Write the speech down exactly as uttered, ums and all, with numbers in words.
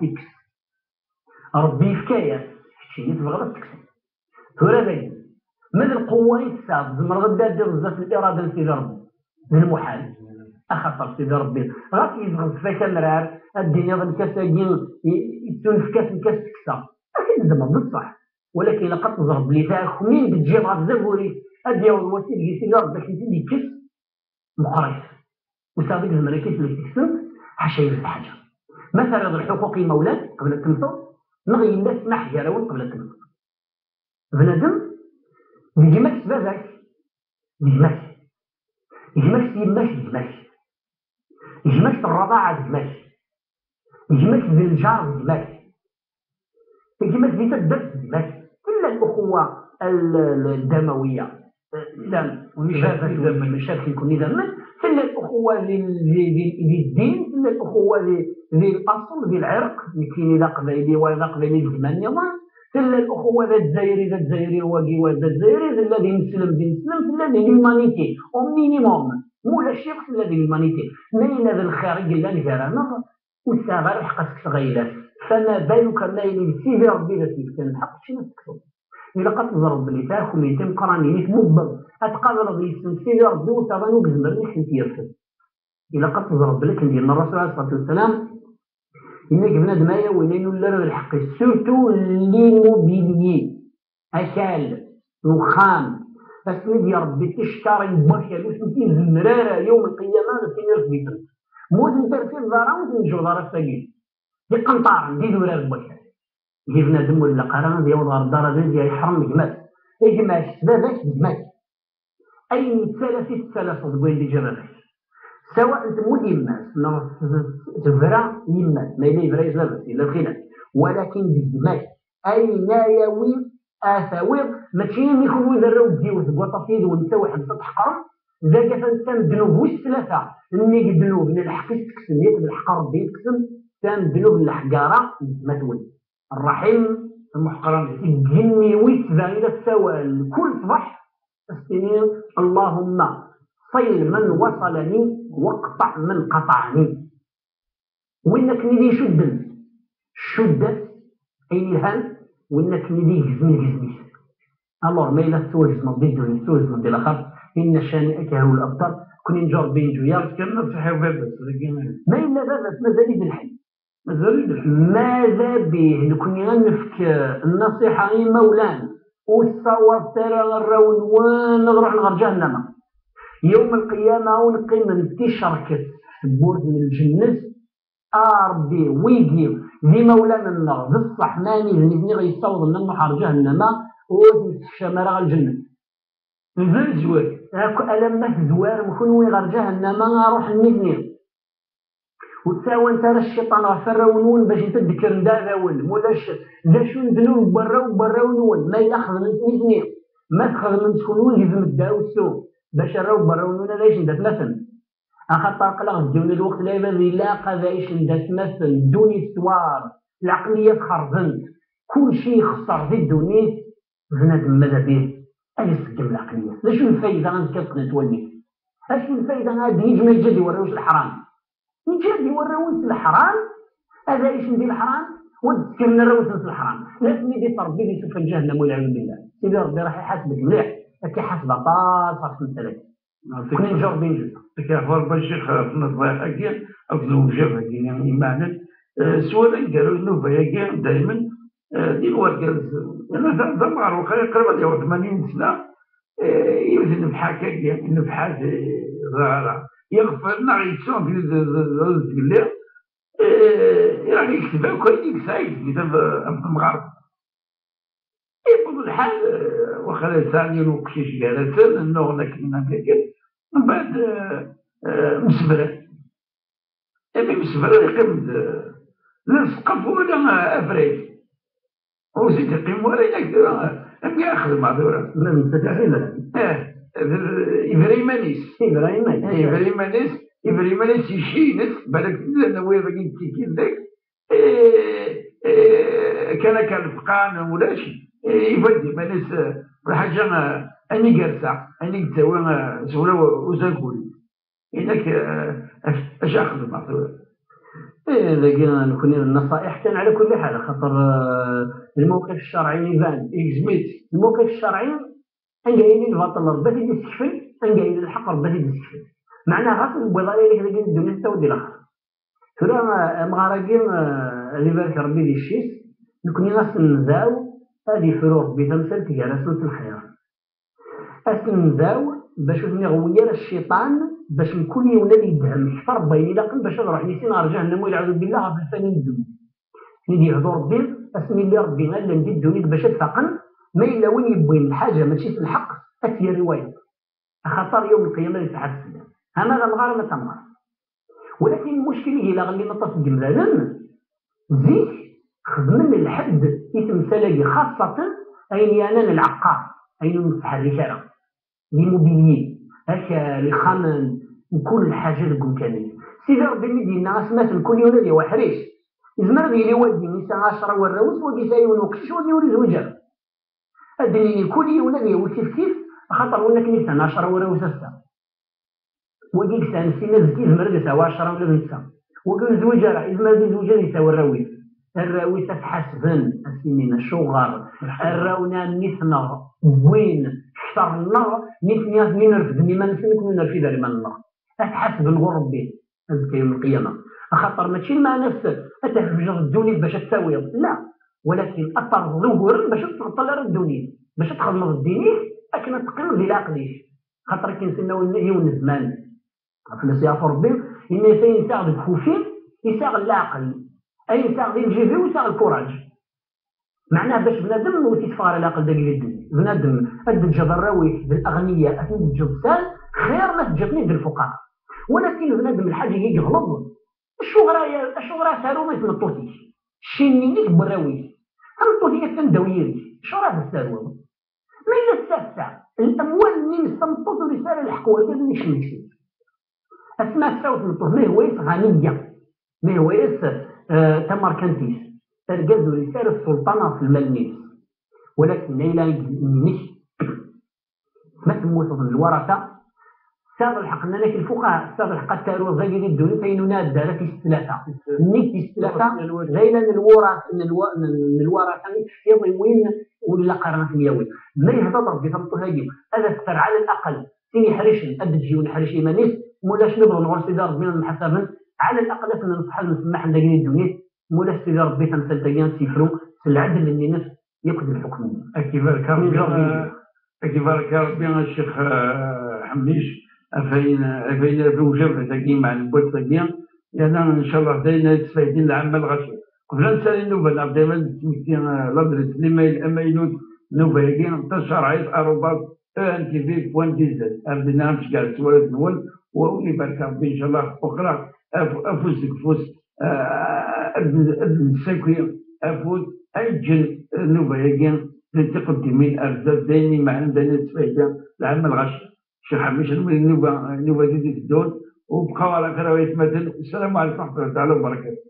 yekkes. Ṛebbi yefka-yas, keččini tebɣiḍ ad tekkseḍ. Tura dayi, ma d lqewwa i tesɛiḍ, tzemreḍ ad d-taddiḍ zdat n lirada n Sidi Ṛebbi? D lmuḥal. Axaṭer Sidi Ṛebbi, ɣas yezɣez fak amrar, ad d-tiniḍ lkas-agi i, i, yettunefk-as, nekk ad s-kkseɣ. Ad t-id-tzemreḍ, d ṣṣeḥ. Walakin ilaq ad teẓreḍ belli taxmi i d-teǧǧiḍ ɣef zagur-is, ad d-yaweḍ wass ideg i Sidi Ṛebbi ad k-tent-id-yekkes, meqqrit. Ur tesɛiḍ i yezmer ad k-id-tekkseḍ, ḥaca yir lḥaǧa. Ma terriḍ lḥuquq i yimawlan qbel ad temmteḍ, neɣ yellan ssmaḥ gar-awen qbel ad temmteḍ. Bnadem, d gma-k s baba-k, d gma-k. Gma-k s yemma-k, d gma-k. Gma-k s rraḍaɛa, d gma-k. Gma-k d lǧar, d gma-k. Gma-k di taddart, d gma-k. Tella lxuwa l-, l-, damawiya. Llan baba-twen, mecakil-nwen idammen. Tella lxuwa di, di, di, di ddin, tella lxuwa di, di laṣel, di lɛirq, nekkini d aqbayli, wayeḍ d aqbayli, d gma nniḍen. Tella lxuwa d azzayri, d azzayri, wagi wa d azzayri, tella d ineslem, d ineslem, tella d l'humanité, au minimum. Ma ulac-it, tella d l'humanité. Ma yella d lxir i yellan gar-aneɣ, ur tesɛiḍ ara lḥeqq ad tekkseḍ ayla-s. Fama baluka ma yili d Sidi Ṛebbi i as-yefkan lḥeqq, keččini ad tekkseḍ. Ilaq ad teẓreḍ belli taxumin timeqqranin i tmubbeḍ ad tqableḍ yis-sent Sidi Ṛebbi, ur tesɛiḍ anwa i izemren ad k-tent-yefk. Ilaq ad teẓreḍ belli akken d-yenna Ṛṛasul ɛalayhi ṣṣalatu wassalam, yenna-k bnadem ay awin ayen ur nella ara d lḥeqq-is, surtout l'immobilier, akal, uxxam, ad sen-id-iṛebbi ticekkaṛin n wakal, ur tent-izemmer ara yawm lqiyama ad as-tiniḍ sbiten. Ma ur tent-terfideḍ ara, ur ten-teǧǧuḍ ara ass-agi. D iqenṭaren, d idurar n wakal. Di bnadem ur ilaq ara ad yaweḍ ɣer ddaraǧa ideg yeḥṛem gma-s. Gma-k, s baba-k, d gma-k. Ayen yettalas i tettalaseḍ deg wayen d-iǧǧa baba-k. Sawa n temmut yemma-s, neɣ t-, t-, tebra yemma-s, ma yella yebra-yas baba-s, yella lxilaf. Walakin d gma-k. Ayen ara yawi, ad tawiḍ, mačči imi kunwi d arraw n yiwet deg waṭas yid-wen, netta weḥd-s ad tḥeqrem, dagi atan d tamednub wis tlata, nnig ddnub n lḥeqq i tetteksem, yakk d lḥeqq n Ṛebbi i tetteksem, tamednub n leḥgara n gma-twen. Ṛṛaḥim, amuḥqran. Seg igenni wis sebɛa i la tessawal kul ṣṣbeḥ, ad s-tini: اللهم صل من وصلني واقطع من قطعني. Win akken i d-icudden, cudd-as ayen yelhan, win akken i d-igezmen, igezm-it. Alors, ma yella tettwagezmeḍ di ddunit, tettwagezmeḍ di laxert, إن شانئك هو الأبتر, kuni n Ǧerbi n Ǧuya. Kan nasiḥa i baba-s, dagi. Ma yella baba-s mazal-it d lḥi. Mazal-it d lḥi. Mada bih, nekni ad nefk, eh, nasiḥa i imawlan, ur ssawaḍet ara arraw-nwen ad ruḥen ɣer ǧahennama. Yawm lqiyama, ur neqqimen ticerket f tewwurt n lǧennet, a Ṛebbi, wigi d imawlan-nneɣ, d ṣṣeḥ, mani d nitni i ɣ-yessawḍen ad nruḥ ɣer ǧahennama, ur ten-tessekcam ara ɣer lǧennet. Mazal tzwar. Akk alamma tezwarem kunwi ɣer ǧahennama, a ruḥen nitni. Ur ttɛawanet ara cciṭan ɣef warraw-nwen bac ad d-kkren d aɛdawen, mulac d acu n ddnub n warraw n warraw-nwen, ma yella xedmen-t nitni, ma txedmem-t kunwi, gezmet-d aɛusu, bac arraw n warraw-nwen ad ɛicen d atmaten. Axaṭer aql-aɣ deg yiwen n lweqt, lɛibad, ilaq ad ɛicen d atmaten, ddunit tewɛer, lɛeqliyat xerben, kulci ixeṣṣer di ddunit, bnadem mada bih ad iṣeggem lɛeqliyat. D acu n lfayda azekka ad qqnent wallen-is? Acu n lfayda ad yeǧǧ ma yeǧǧa-d i warraw-is leḥram? Yeǧǧa-d i warraw-is leḥram, ad ɛicen di leḥram, u ad d-ssekren arraw-nsen s leḥram. La ten-id-iṭṭerḍ di isuffan n ǧahennam, walɛiyadu billah. Sidi Ṛebbi raḥ iḥaseb-ik mliḥ, ad k-iḥaseb aṭas ɣef tmettal-agi. Kunni n Ǧerbi n Ǧuza. Akka, ɣef Ṛebbi a ccix, ɣef nnṣayeḥ-agi akked lewjab-agi imeɛnen, eh, s wala i iger nnuba-agi daymen, eh, din wergaz, yerna d, d amɣar waqila qrib ad yaweḍ tmanyin sna, eh, yiwet n nnefḥa akkagi, nnefḥa d, d, d, yeɣfel neɣ yettu d, d, d, d, d tgelli, eh, iruḥ yekteb akk ayen i yesɛa yekteb am, am temɣart. Yewweḍ lḥal, eh, waqila yesɛa yiwen uqcic gar-asen, nnuɣen akken am akken, mbeɛd, eh, eh, msebran. Imi msebran yeqqim-d, eh, la ssqef wala, eh, afrag. Ur s-id-iqqim wara, yak, eh, amek ara xedmeɣ tura? Ma d netta d aɣilad. Eh, d, yebra iman-is. Yebra iman-is. Eh, yebra iman-is, yebra iman-is, yecci-ines, balak llan wiyaḍ-agi yettikin deg, eh, eh, kan akka lefqeɛ neɣ ulac, eh, iban-d iman-is, eh, lḥaǧa, eh, ayen i yersa, ayen i yettawi, eh, s wulawen uzagul. Inak, eh, ac-, acu ara xedmeɣ tura? Eh, dagi nekni d nnaṣa'iḥ kan, ɛla kulli ḥal, xaṭer, eh, lmawqif ccerɛi iban, igzem-itt. Lmawqif ccerɛi, anga yili lbaṭel, Ṛebbi ad t-id-issekfel, anga yili lḥeqq, Ṛebbi ad t-id-issekfel. Meɛna ɣas ur tewwiḍ ara yid-k dagi di ddunit, ad tawiḍ di laxert. Tura, eh, amɣar-agi, eh, ad ibarek Ṛebbi di cci-s, nekni ad s-ndeɛw ad ifru Ṛebbi tamsalt gar-asen s lxir. Ad s-ndeɛw bac ur ten-iɣwi ara cciṭan, bac mkul yiwen ad yedhem kter n wayen ilaqen bac ad ruḥen i sin ɣer ǧahennam, walɛiyadu billah, ɣef lfani n ddunit. Mi d-yehdu Ṛebbi, ad sen-yili Ṛebbi allen di ddunit bac ad faqen, ma yella win yewwin lḥaǧa mačči s lḥeqq, ad tt-yerr i wayeḍ. Axaṭer yawm lqiyama ad ittḥaseb fell-as. Ama d amɣar, ama d tamɣart. Walakin lmuckil i yella ɣellin aṭas n yemdanen, zik xedmen lḥedd i temsal-agi, xaṣṣaten ayen yeɛnan lɛeqqar, ayen ur nettḥerrik ara, l'immobilier, akal, ixxamen, mkul lḥaǧa deg umkan-is. Sidi Ṛebbi mi d-yenna asmaten kul yiwen ad yawi aḥric, yezmer ad yili wagi yesɛa ɛecra warraw-is, wagi yesɛa yiwen uqcic, wagi ur yezwiǧ ara. Ad d-nini kul yiwen ad yawi kifkif, axaṭer win akken yesɛan ɛecra warraw-is ass-a. Wagi yesɛan sin, azekka yezmer ad yesɛu ɛecra ula d netta. Wagi ur yezwiǧ ara, yezmer ad yezweǧ ad yesɛu arraw-is. Arraw-is ad t-ḥasben, ad s-inin acuɣer arraw-nni a mmi-tneɣ wwin kter-nneɣ, nitni ad ten-in-refden iman-nsen, nekni ur nerfid ara iman-nneɣ. Ad t-ḥasben ɣur Ṛebbi azekka yawm lqiyama. Axaṭer mačči lmeɛna-s ad tḥebjeḍ ddunit bac ad t-tawiḍ, la, walakin ad terẓeḍ uguren bac ur tettbeṭṭal ara ddunit, bac ad txedmeḍ ddin-ik akken ad teqqimeḍ di leɛqel-ik. Xaṭer akken s-inna yiwen n zzman, ɣef la s-yeɛfu Ṛebbi, yenna-yas ayen sɛiɣ deg kufi, yesɛiɣ leɛqel, ayen sɛiɣ di lǧib-iw, yesɛiɣ lkuraǧ. Meɛna bac bnadem ur t-iteffeɣ ara leɛqel dagi di ddunit. Bnadem ad d-teǧǧeḍ arraw-ik d aɣniya, ad ten-id-teǧǧeḍ sal, xir ma teǧǧiḍ-ten-id d lfuqara. Walakin bnadem lḥaǧa i yeɣleḍ, acuɣer ara, acuɣer ara taruḍ i tmeṭṭut-ik? Cci-nni-inek n warraw-ik. Tameṭṭut-ik attan ddaw yid-k, acuɣer ara as-taruḍ? Ma yella tesɛa, tesɛa amwal-nni-ines, tameṭṭut ur yesɛi ara lḥeqq wergaz ad yekcem deg-s. Asma tesɛa tmeṭṭut, ma yehwa-yas ɣaniya, ma yehwa-yas, eh, tamerkant-is, argaz ur yesɛi ara ssulṭan ɣef lmal-nni-ines. Walakin ayla-inek, ma temmuteḍ n lwarata, tesɛiḍ lḥeqq, nnan-ak lfuqaha, tesɛiḍ lḥeqq ad taruḍ dagi di ddunit ayen ur nɛedda ara tis tlata. Nnig tis tlata, d ayla n lwura-, n lwa-, n, n lwarata i tefkiḍ i win ur ilaq ara ad ten-yawi. Ma yehda-d Ṛebbi tameṭṭut-agi, ad as-terr ɛala laqel sin iḥricen, ad d-teǧǧ yiwen uḥric iman-is, mulac newweḍ ɣur Sidi Ṛebbi ad mḥasaben, ɛala laqel ad ten-nṣeḥ ad msemmaḥen dagi di ddunit, mulac Sidi Ṛebbi tamsalt-agi ad tt-yefru s lɛedl-nni-ines yakk d lḥukm-nni. Ad k-ibarek Ṛebbi, ad k-ibarek Ṛebbi a Ccix, eh, Ḥemmic, ɣef wayen, ɣef wayen, ɣef ujabat-agi, meɛna n wass-agi, yerna ncallah d ayen ara d-sfaydin lɛamma lɣaci. Qbel ad nsali nnuba-nneɣ, dayma ad d-nesmekti, eh, ladres, l'email amaynut n nnuba-agi, tacerɛit arobase E N T V point D Z. Ar dinna ad tceggɛet s warraw-nwen, u ad wen-ibarek Ṛebbi, ncallah, uxra af-, afus deg ufus, eh, ad n-, ad d-nessaki afud, ad ǧǧen nnuba-agi d tiqeddimin ar zdat, d ayen imeɛnen, d ayen yettfayda lɛamma lɣaci. Ccix Ḥemmic, nnuba, nnuba d id iteddun, u bqaw ɛla xir a waytmaten. Sslam ɛaleykum wa raḥmatullahi taɛala wa barakatuh.